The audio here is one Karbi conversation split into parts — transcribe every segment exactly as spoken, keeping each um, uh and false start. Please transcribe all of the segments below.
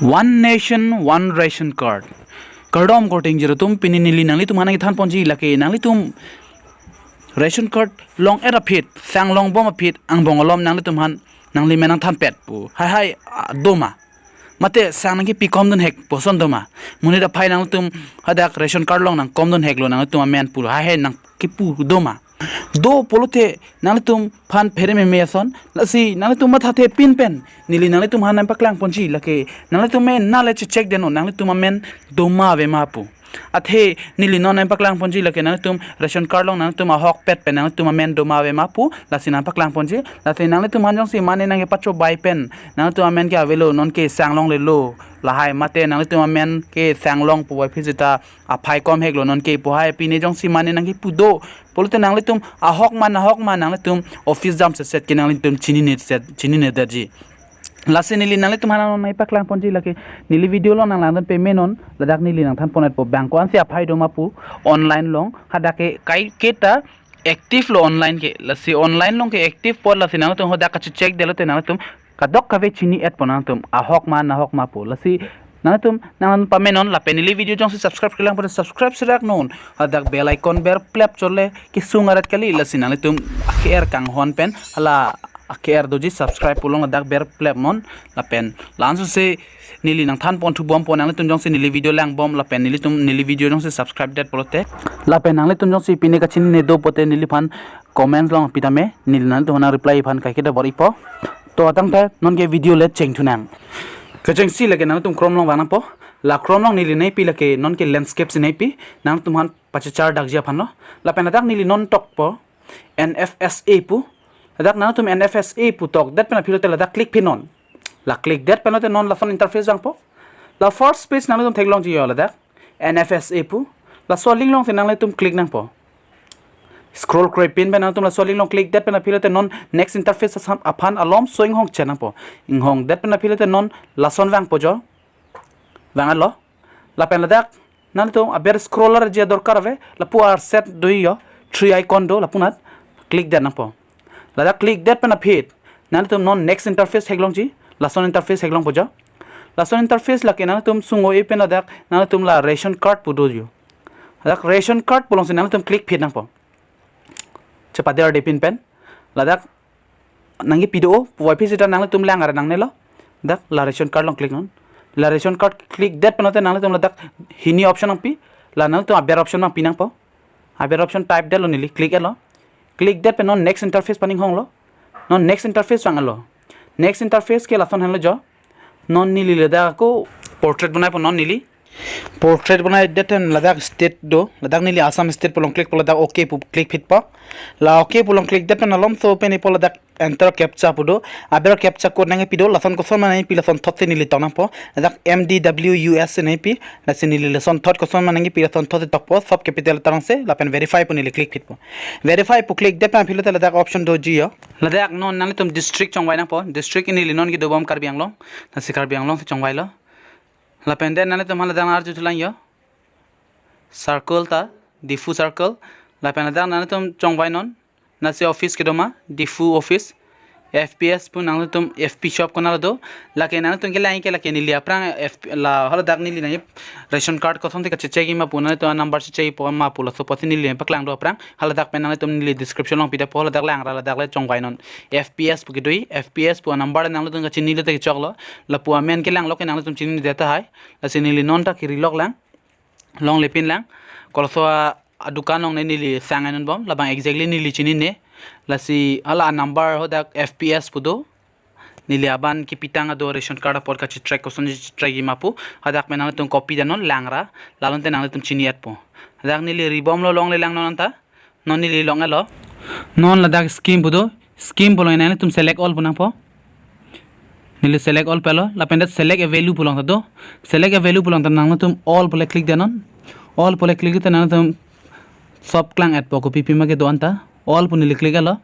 One nation, one ration card. Kardom korte ingjir atum, pini neli nanglitum aphan nangkethan ponji lake nanglitum ration card long-et aphi, sang longbom aphi, angbong alom nanglitum aphan nangli amen nangthanpet pu. Hai hai, ah, doma. Mate sang nangkepi komdun hek pu ason doma. Monit aphai nanglitum hadak ration card along nangkomdun heklo nanglitum amen pu. Hai hai nangkepu doma. Do pulote nanglitum aphan phere meme ason. Lasi nanglitum mathathe pin pen neli nanglitum aphan nangpaklang ponji lake nanglitum amen nangle checheck detnon nanglitum amen doma avema pu. Athe neli non nangpaklang ponji lake nanglitum ration card along nanglitum ahokpet pen nanglitum amen doma avema pu, lasi nangpaklang ponji. Lasi nanglitum aphan jongsi mane nangkepachobei pen nanglitum amen ke avelo, nonke sang longlelo, lahai mate nanglitum amen ke sang long puvoiphit seta aphai kom heklo nonke pu, hai pine jongsi mane nangkepu do pulote nanglitum ahok ma nahok ma nanglitum office jam setset ke nanglitum chinine set, chinine detji. Lasi neli nanglitum aphan nangpaklang ponji lake neli video along nanglangdun peme non, ladak neli nangthan pon-etpo bang ko-ansi aphai doma pu. Online along hadak ke kaiketa active lo online ke, lasi online along ke active apot, lasi nanglitum hadak kachecheck detlote nanglitum kadokave chini-etpo nanglitum ahok ma nahok ma pu. Lasi nanglitum nangpame non lapen neli video jongsi subscribe-kre lang pulote subscribe serak non. Hadak bell icon berplep chole kesung arat kali, lasi nanglitum ake-er kanghon pen hala ake-er doji subscribe pu along ladak berplep non. Lapen la-anso si neli nangthan pon thubompo, nanglitum jongsi neli video langbom lapen nelitum neli video jongsi subscribe det pulote. Lapen nanglitum jongsi pine kachinine do pulote neliphan comment along pitame, neli nanglitum aphan reply aphan kaiketa bor-ipo. To atangte nonke video le chengthunang. Kechengsi lake nanglitum Chrome along vang nangpo. La Chrome along neli nangpi lake nonke landscape si nangpi. Nanglitum aphan pachechar dakji aphanlo. Lapen ladak neli non tokpo N F S A pu. Ladak nanglitum N F S A pu tokdet pen aphi lote ladak click phi non. La click det pen lote non lason interface vangpo. La first page nanglitum theklongji yo ladak N F S A pu. Laso link alongsi nanglitum click nangpo. Scroll krepin pen nanglitum laso link along click det pen aphi lote non next interface asam aphan alomso inghong chen nangpo. Inghong det pen aphi lote non lason vangpo jo. Vang-etlo. Lapen ladak nanglitum aber scroller ji adorkar ave, lapu arset do yo, three icon do, lapunat click det nangpo. Ladak click det pen aphi nanglitum non next interface theklongji, lason interface theklongpo jo. Lason interface lake nanglitum sung-o-e pen ladak nanglitum la ration card pu do yo. Ladak ration card pu alongsi nanglitum click phi nangpo. Chepader de pin pen. Ladak nangkepi do puvoiphit seta nanglitum lang-ar nangnelo. Dak la ration card along click non. La ration card click det pen lote nanglitum ladak hini option nangpi. La nanglitum aber option nangpi nangpo. Aber option type detlo neli, click-etlo. Click det pen non next interface aphan inghonglo. Non next interface vang-etlo. Next interface ke lason henlo jo. Non neli ladak ako portrait bonaipo non neli. Portrait bonaidet pen ladak state do, ladak neli Assam state pu along click po, ladak okay pu click phitpo. La okay pu along click det pen alomso open-ipo, ladak enter captcha pu do. Aber captcha code nangkepi do, lason kosonma nangkepi lason thotsi neli tong nangpo. Ladak M D W U S nangkepi, lasi neli lason thot kosonma nangkepi lason thotsi tokpo, sob capital letter alongsi, lapen verify pu neli click phitpo. Verify pu click det pen aphi lote ladak option doji yo. Ladak non nanglitum district chongvai nangpo, district neli non kedobom Karbi Anglong, lasi Karbi Anglong si chongvailo. Lapen det nanglitum aphan ladak arjuthulang yo. Circle ta, Diphu circle. Lapen ladak nanglitum chongvai non. Lasi office kedo ma, Diphu office. F P S pu nanglitum F P shop konat do. Lake nanglitum kelang ke lake neli aphrang F P, la haladak neli nangji ration card kosonsi kachechekji ma pu nanglitum a-number chechekji po ma pu laso apotsi neli paklang do aphrang. Haladak pen nanglitum neli description along pidepo, haladak langra, ladak le chongvai non. F P S pu kedo, F P S pu a-number nanglitum kachini lote kechoklo. Lapu amen kelanglo ke nanglitum chinine tahai. Lasi neli non ta kiri lok lang. Longle pin lang. Koloso a, adukan along ne neli sang-et non bom. Labang exactly neli chinine. Lasi hala a-number hadak F P S pu do. Neli aban kepitang ado ration card apot kachetrack kosonsi chetrackji ma pu. Hadak pen nanglitum copy det non langra. Lalote nanglitum chini-etpo. Hadak neli ribomlo, longle lang non anta. Non neli long-etlo. Non ladak scheme pu do. Scheme pu along nanglitum select all pu nangpo. Neli select all pelo. Lapen det select a value pu along ta do. Select a value pu along ta nanglitum all pu le click det non. All pu le click det nanglitum sob klang-etpo, kopi pima kedo anta. All pu neli click-etlo.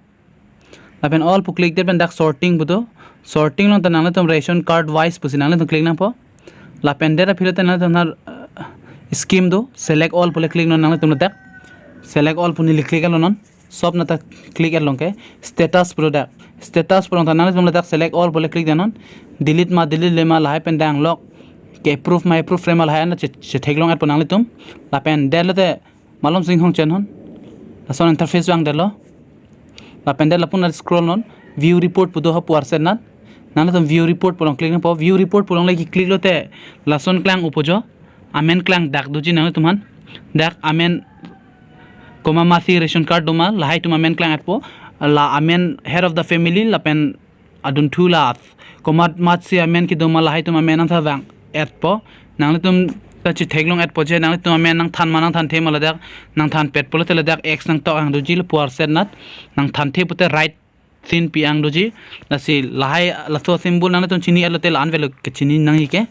Lapen all pu click det pen dak sorting pu do. Sorting along ta nanglitum ration card wise pusi nanglitum click nangpo. Lapen det aphi lote nanglitum nar, eh, scheme do, select all pu le click non nanglitum ladak. Select all pu neli click-etlo non. Sob nata click-et long ke. Status pu do dak. Status pu along ta nanglitum ladak select all pu le click det non. Delete ma, delete-le ma, lahai pen dang lok. ke approve ma approve frame lahai an che, chetheklong-etpo nanglitum. Lapen det lote malom singhong chen hon. Lason interface vangdetlo. Lapen det lapu an scroll non. View report pu do ha pu arsenat. Nanglitum view report pu along click nangpo. View report pu along le ke-click lote lason klang upo jo. Amen klang dak doji nanglitum aphan. Dak amen komat matsi ration card doma, lahai atum amen klang-etpo. La amen head of the family lapen adunthu la komat matsi amen kedo ma lahai atum amen nangthan vang-etpo. Nanglitum ta chetheklong-etpo je nanglitum amen nangthan ma nangthanthe ma ladak, nangthanpet pulote ladak X nangtok ang doji lapu arsenat, nangthanthe pute right sign pi ang doji. Lasi lahai laso symbol nanglitum chini-et lote la-an avelo kechini nangji ke.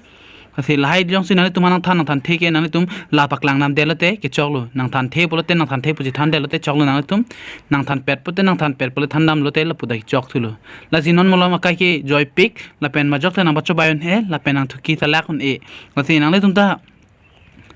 Lasi lahai jongsi nanglitum aphan nangthan nangthanthe ke nanglitum la paklang namdet lote kechoklo. Nangthanthe pulote nangthanthe pu chethandet lote choklo nanglitum. Nangthanpet pulote nangthanpet pulote thandam lote lapu ta kechok thulo. Lasi non malom akai ke joipik lapen majok ta nangpachobei un-e lapen nangthuki ta lak un-e. Lasi nanglitum ta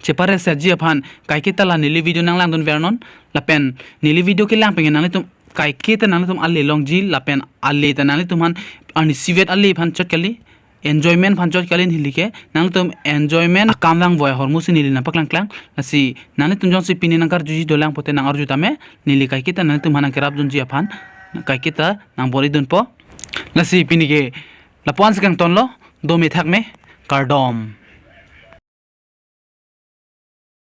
cheparesetji aphan kaiketa la neli video nanglangdun vernon. Lapen neli video kelang pengen nanglitum kaiketa nanglitum ale longji lapen ale ta nanglitum aphan arnisi vet ale aphan chot kali, enjoyment aphan chot kali neli ke. Nanglitum enjoyment akam vangvoi ahormu si neli nangpaklangklang. Lasi nanglitum jongsi pini nangkarjuji dolang pute nangarju tame, neli kaiketa nanglitum aphan nangkerapdunji aphan kaiketa nangbor-idunpo. Lasi pini ke lapu an si kangtonlo, dome thakme, kardom.